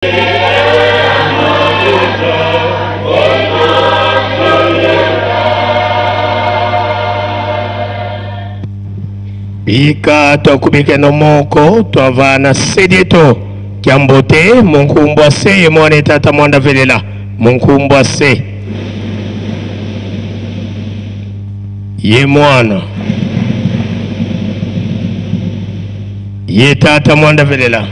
Bika twakubikeno moko twavana sedieto kyambote munkumbwa se ye mwana tata mwanda velela munkumbwa se ye mwana ye tata mwanda velela.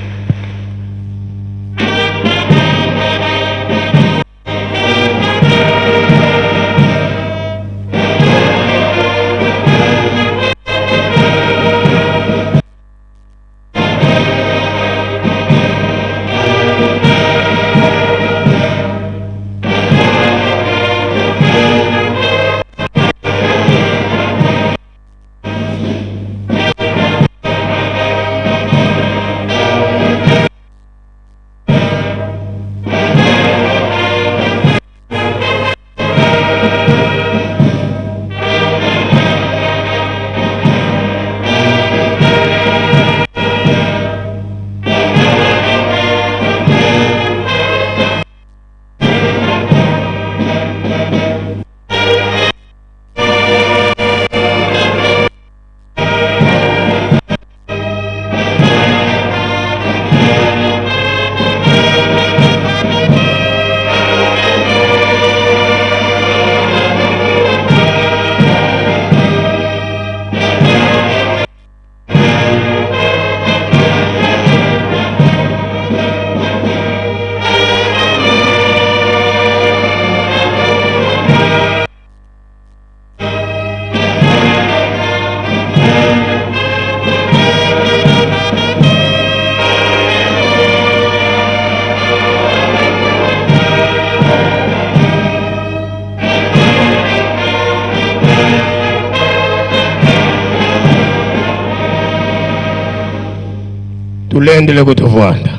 Tulendele kutuvwanda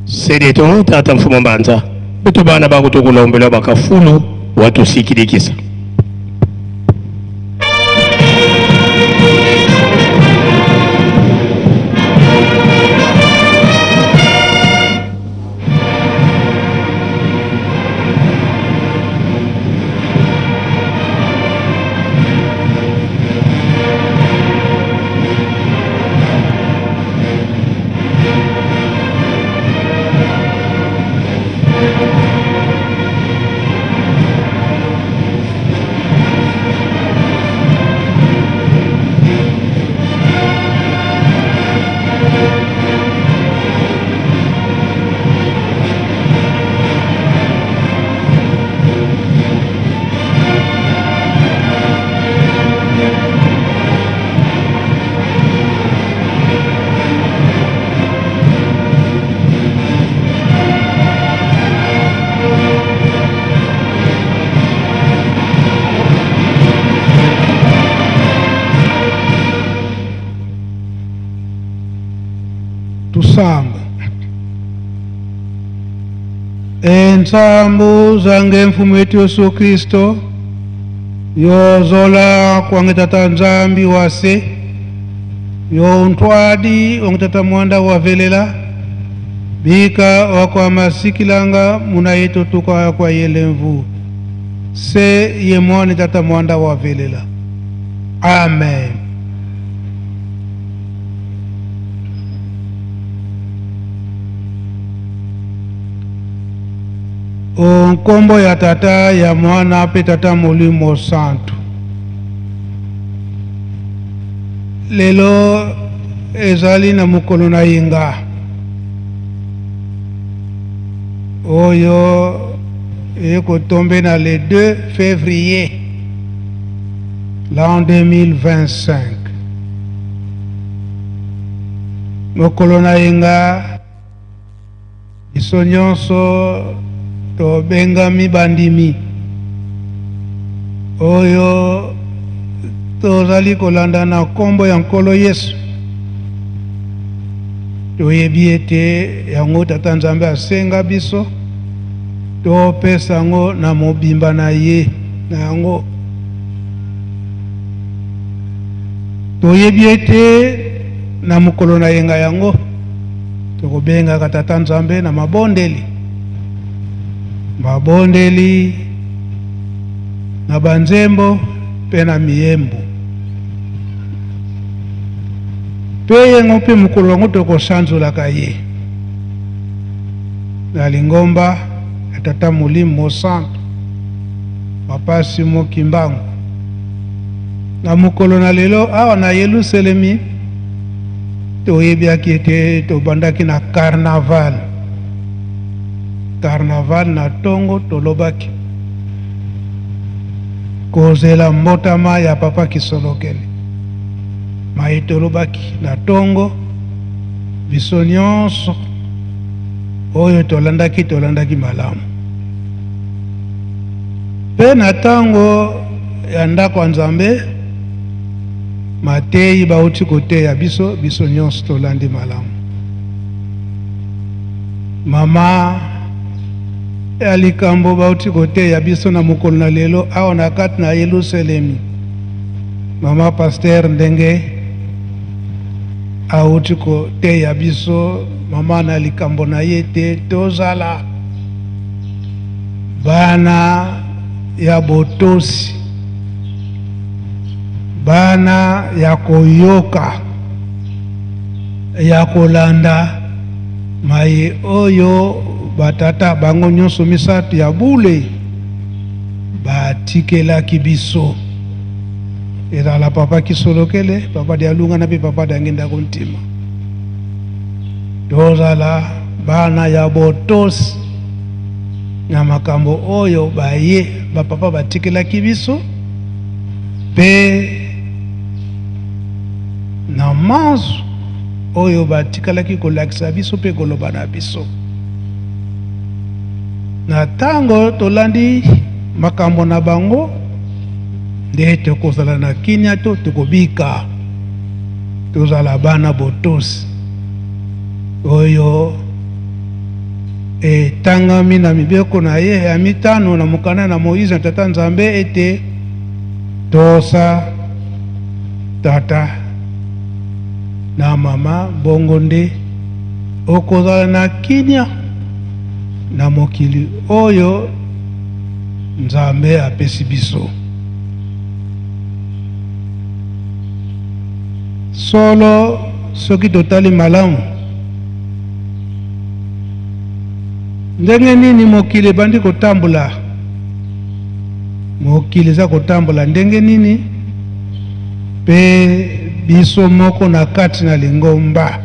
sedeto tata mfumo mbanza betu bana bakutukulombela bakafulu watusikilikisa. Tusamba ensambu zange mfumu wetu Yesu Kristo yozola kwange tata Nzambi wase yo ntwadi wange tata mwanda wavelela bika wakwa masikilanga muna yetu tuka kwa yelemvu se ye mwana tata mwanda wavelela. Amen. Nkombo ya tata ya mwana pe tata molimo santu. Lelo ezali na mokolo na yenga oyo ekotombe na le 2 février l'an 2025. Mokolo na yenga biso nyonso tobengami bandimi oyo tozali kolanda na nkombo ya Nkolo Yesu. Toyebi ete yango tata Nzambe asenga biso topesa yango na mobimba na ye na yango. Toyebi ete na mokolo na yenga yango Tokobengaka Tata Nzambe na mabondeli, mabondeli na banzembo mpe na miyembo. Mpe yengo mpe mokolo yango tokosanzolaka ye na lingomba ya Tata Molimo Mosantu, Papa Simon Kimbangu. Na mokolo na lelo awa na Yelusalemi, toyebiaki ete tobandaki na carnaval. Carnaval na tongo tolobaki kozela mbotama ya Papa Kisolokele. Maye tolobaki na tongo, biso nyonso oyo tolandaki, tolandaki malamu. Mpe na ntango ya ndako ya Nzambe, mateyi bauti koteya biso, biso nyonso tolandi malamu. Mama ya likambo bauti koteya biso na mokolo na lelo awa na kati na Yelusalemi, mama pasteur ndenge auti koteya biso, mama na likambo na ye te tozala bana ya botosi, bana ya koyoka, ya kolanda maye oyo batata bango nyonso misato ya bule batikelaki biso. Ezala Papa Kisolokele, Papa Dialungana mpe Papa Diangienda Kuntima. Tozala bana ya botosi na makambo oyo baye bapapa batikelaki biso, mpe na manso oyo batikalaki kolakisa biso mpe koloba na biso. Na ntango tolandi makambo na bango, nde tokozala na kimia to tokobika. Tozala bana botosi oyo etangami na mibeko na ye ya mitano na mokanda na Moize na Tata Nzambe ete tosa tata na mama, bongo nde okozala na kimia na mokili oyo Nzambe apesi biso. Solo, soki totali malamu ndenge nini mokili ebandi kotambola, mokili eza kotambola ndenge nini, mpe biso moko na kati na lingomba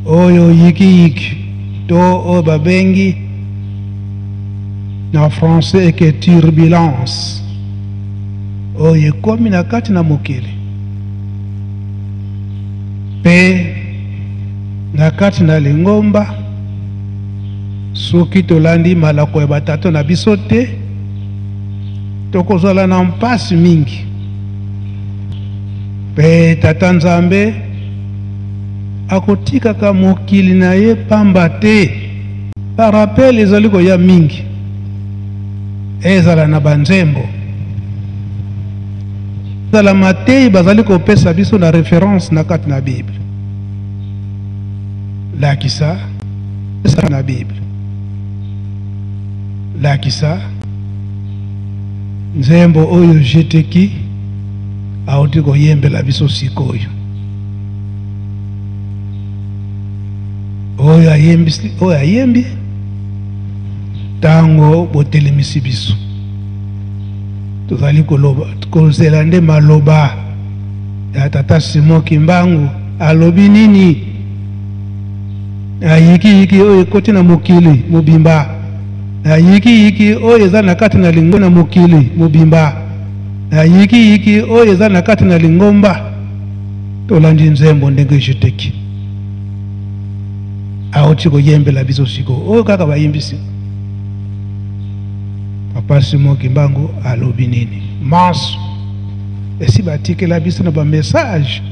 oyo yikiyiki to oyo babengi na français eke turbulence oyo ekomi na kati na mokili mpe na kati na lingomba, soki tolandi malako ya batata na biso te, tokozala na mpasi mingi. Mpe Tata Nzambe akotikaka mokili na ye pamba te. Ba rappel ezali koya mingi, ezala na banzembo, ezala mateyi bazali kopesa biso na référence na kati na Bible. Lakisa na Bible, lakisa nzembo oyo jeteki auti koyembela biso sikoyo, oyo ayembi, oyo ayembi tango botelemisi biso. Tozali koloba, kozela nde maloba ya Tata Simon Kimbangu. Alobi nini? Ayikiyiki oyo ekoti na mokili mobimba, ayikiyiki oyo eza na kati na lingo na mokili mobimba, ayikiyiki oyo eza na kati na lingomba. Tolandi nzembo ndenge jeteki auti koyembela biso sikoyo, oyo kaka bayembisi. Papa Simon Kimbangu alobi nini? Manso esi batikela biso na ba message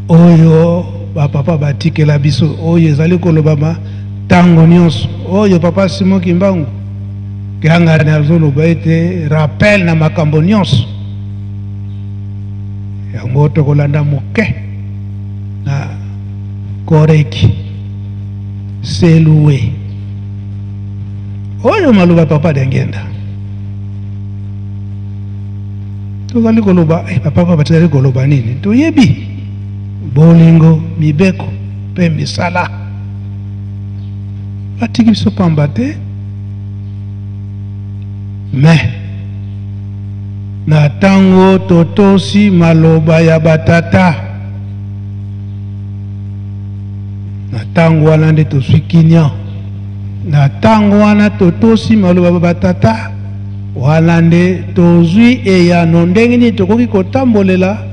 oyo bapapa batikela biso, oyo ezali kolobama tango nyonso, oyo Papa Simon Kimbangu Kiangani azoloba ete rappel na makambo nyonso. Yango tokolanda moke na koreki selue oyo maloba papa Dengenda. Tozali koloba eh, papa papa tozali koloba nini? Toyebi bolingo, mibeko mpe misala. Batiki biso pamba te, me na ntango totosi maloba ya batata, na ntango wana nde tozwi kimia. Na ntango wana totosi maloba ya batata wana nde tozwi eyano ndenge nini tokoki kotambolela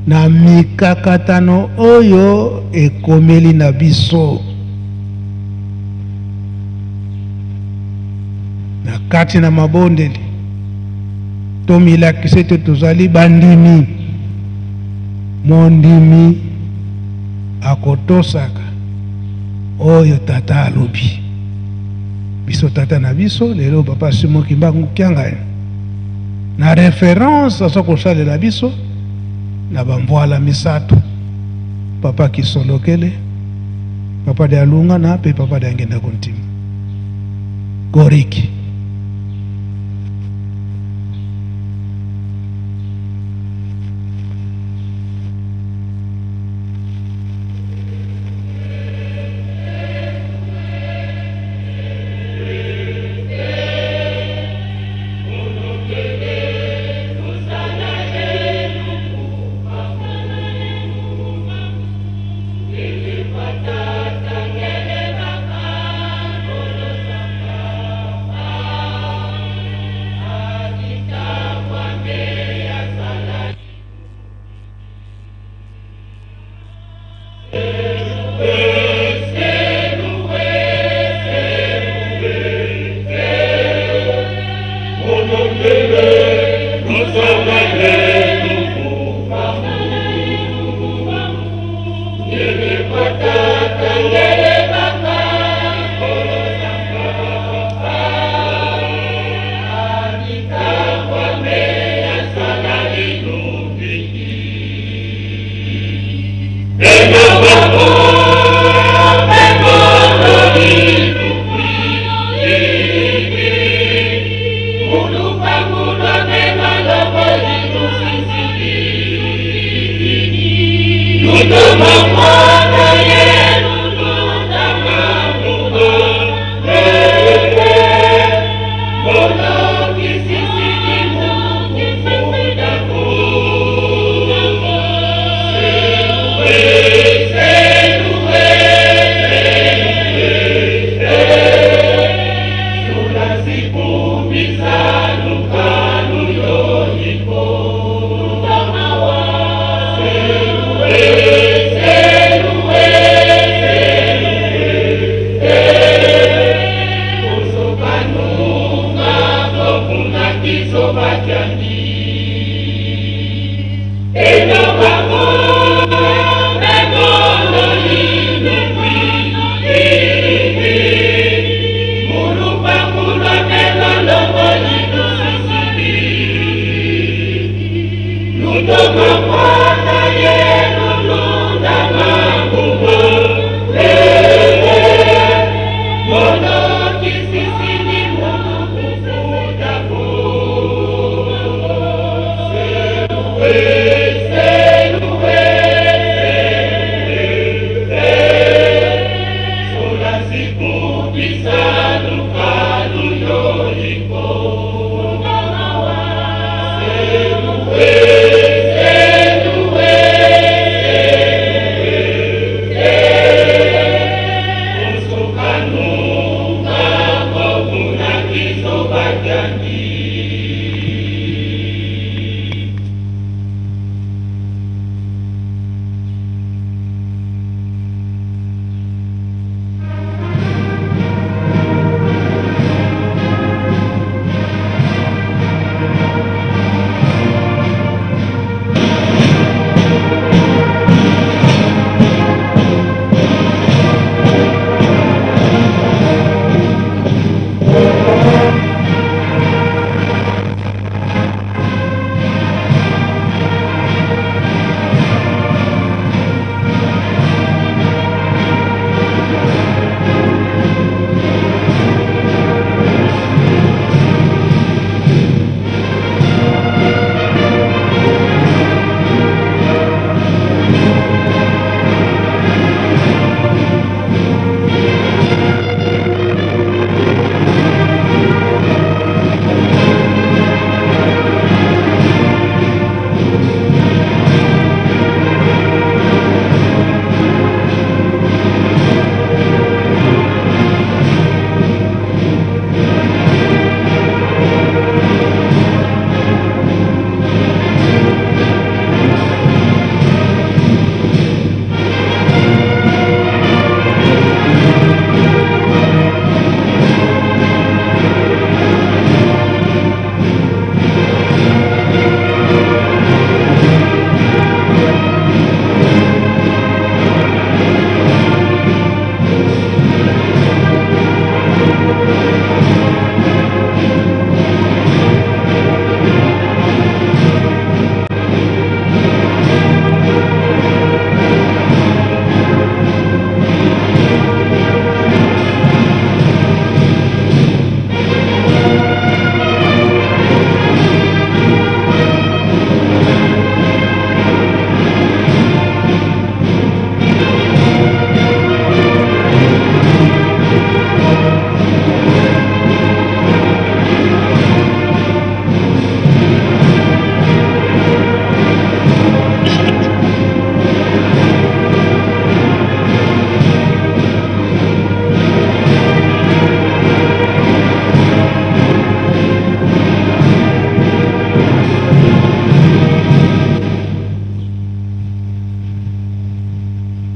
na mikakatano oyo ekomeli na biso. Na kati na mabondeli tomilakisa ete tozali bandimi. Mondimi akotosaka oyo tata alobi. Biso tata na biso lelo papa Simon Kimbangu Kiangani na reference aza kosalela biso na bamvwala misato, papa Kisolokele, papa de Alungana pe papa de Angenda Kontima Goriki.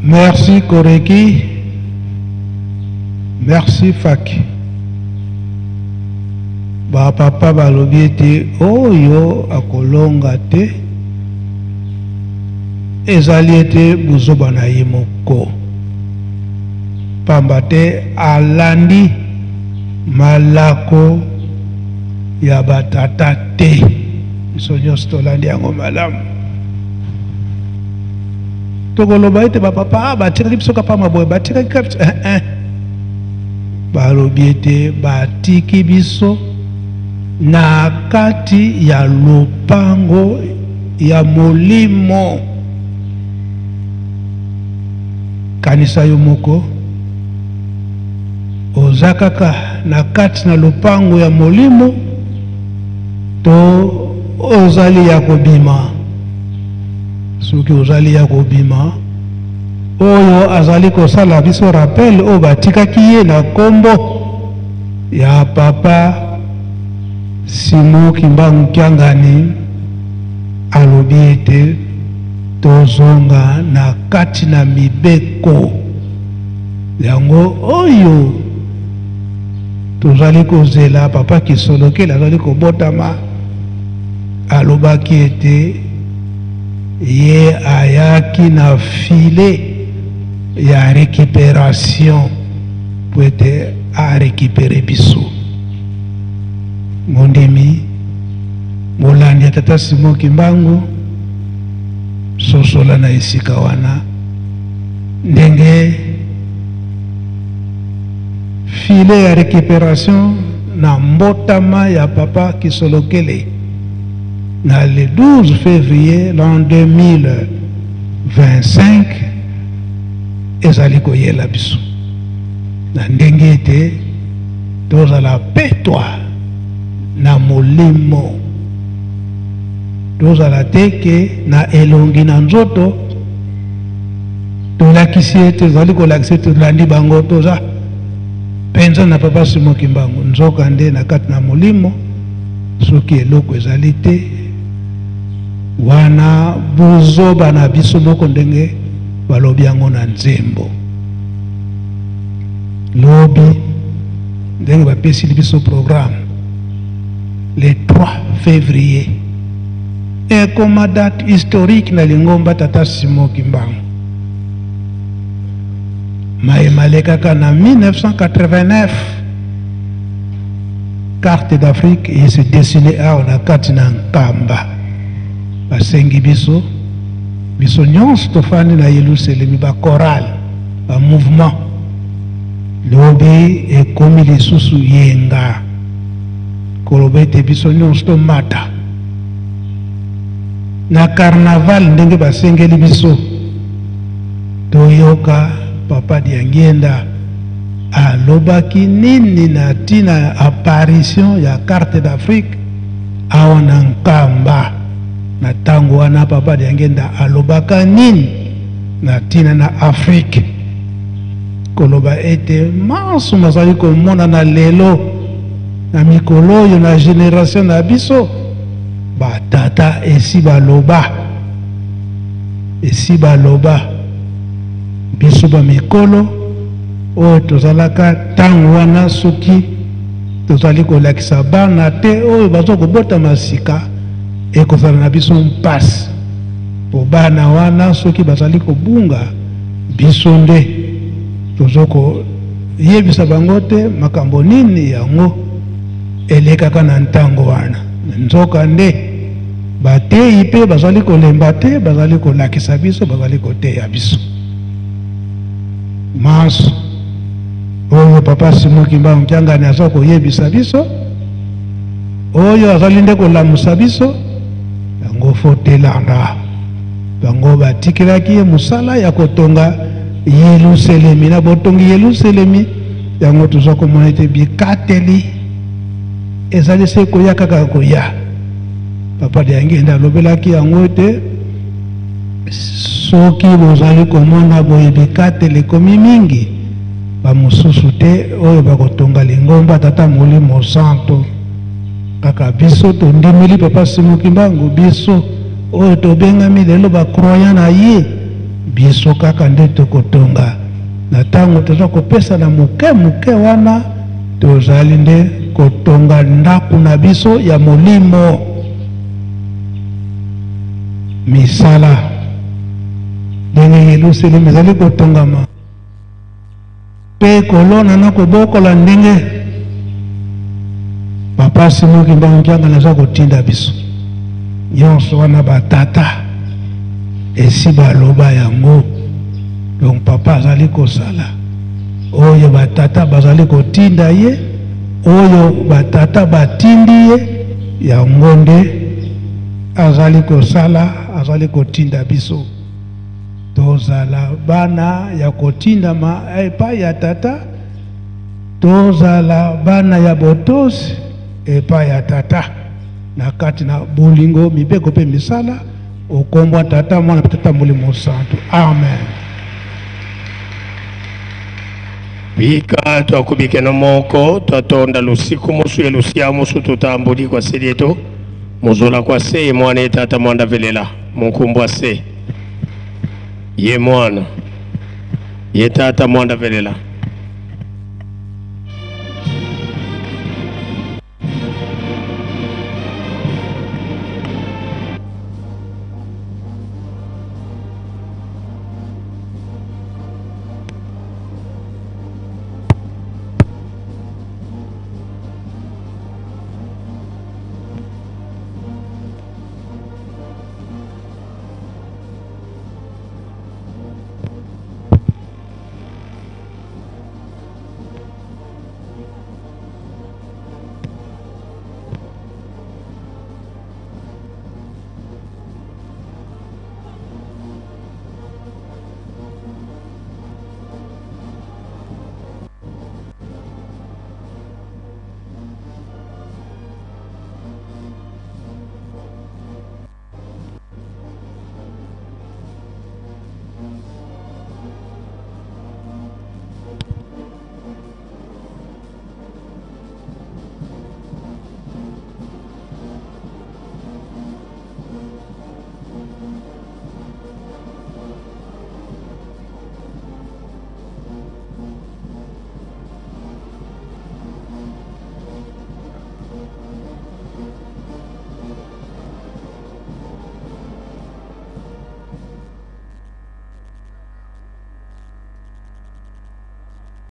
Merci Koreki, merci Faki. Ba papa balobi ete oyo akolonga te ezali ete buzoba na ye moko, pamba te alandi malako ya batata te. Biso nyonso tolandi yango malamu. Tokoloba ete bapapa ah, batikaki biso kapa maboye, batikaki kaka biso eh, eh. Balobi ete batiki biso na kati ya lopango ya molimo. Kanisa yo moko, oza kaka na kati na lopango ya molimo to ozali ya kobima? Soki ozali ya kobima, oyo azali kosala biso rappel oyo batikaki ye na kombo ya papa Simon Kimbangu Kiangani, alobi ete tozonga na kati na mibeko yango oyo tozali kozela. Papa Kisolokele azali kobotama, alobaki ete ye ayaki na filet ya récupération po ete a récupérer biso. Mondimi molandi ya tata Simon Kimbangu, sosola na esika wana ndenge filet ya récupération na mbotama ya papa Kisolokele na le 12 février l'an 2025 ezali koyela biso na ndenge ete tozala petwa na molimo, tozala te ke na elongi na nzoto tolakisi ete tozali kolakisa ete tolandi bango, toza mpenza na papa Simon Kimbangu, nzoka nde na kati na molimo soki eloko ezali te wana buzoba na biso moko, ndenge balobi yango na nzembo lobi, ndenge bapesili biso programme le 3 février ekoma date historique na lingomba tata Simon Kimbangu. Maye malekaka na 1989, carte d'Afrique ese dessine awa na kati na Nkamba. Basengi biso, biso nyonso tofandi na Yelusalemi, ba chorale, ba mouvement. Lobi ekomi lisusu yenga koloba ete biso nyonso tomata na carnaval ndenge basengeli biso toyoka papa Diangienda alobaki nini na ntina ya apparition ya carte d'Afrique awa na Nkamba. Na ntango wana papa Diangienda alobaka nini na ntina na Afrique? Koloba ete manso mazali komonana lelo na mikolo oyo na generation na biso, batata esi baloba, esi baloba. Biso ba mikolo oyo tozalaka ntango wana, soki tozali kolakisa bana te oyo baza kobotama sika, ekozala na biso mpasi po bana wana soki bazali kobunga, biso nde tozo koyebisa bango te makambo nini yango elekaka na ntango wana. Nzoka nde bateyi mpe bazali kolemba te, bazali kolakisa biso, bazali koteya biso manso oyo papa Simon Kimbangu Kiangani aza koyebisa biso, oyo azali nde kolamusa biso. Yango fo telanda bango batikelaki ye mosala ya kotonga Yelusalemi. Na botongi Yelusalemi yango toza komona ete bikateli ezali se koya kaka koya. Papa Diangienda alobelaki yango ete soki bozali komona boye bikateli ekomi mingi, bamosusu te oyo bakotonga lingomba Tata Molimo Santo, kaka biso tondimeli papa Simon Kimbangu, biso oyo tobengami lelo ba croyant na ye, Biso kaka nde tokotonga. Na ntango toza kopesa na moke moke wana, tozali nde kotonga ndako na biso ya molimo. Misala ndenge Yelusalemi ezali kotongama mpe kolona na kobokola ndenge Papa Simon Kimbangu Kiangani aza kotinda biso nyonso wana, batata esi baloba yango. Donc papa azali kosala oyo batata bazali kotinda ye, oyo batata batindi ye, yango nde azali kosala, azali kotinda biso. Tozala bana ya kotindama epai ya tata, tozala bana ya botosi epai ya tata na kati na bolingo, mibeko mpe misala. Okombwa tata, mwana mpe tata Molimo Santu. Amen. Bika twakubikeno moko twatonda lusiku musu ye lusia musu tutambuli kwa seli yetu muzula kwa se ye mwana ye tata mwanda velela munkumbwa se ye mwana ye tata mwanda velela.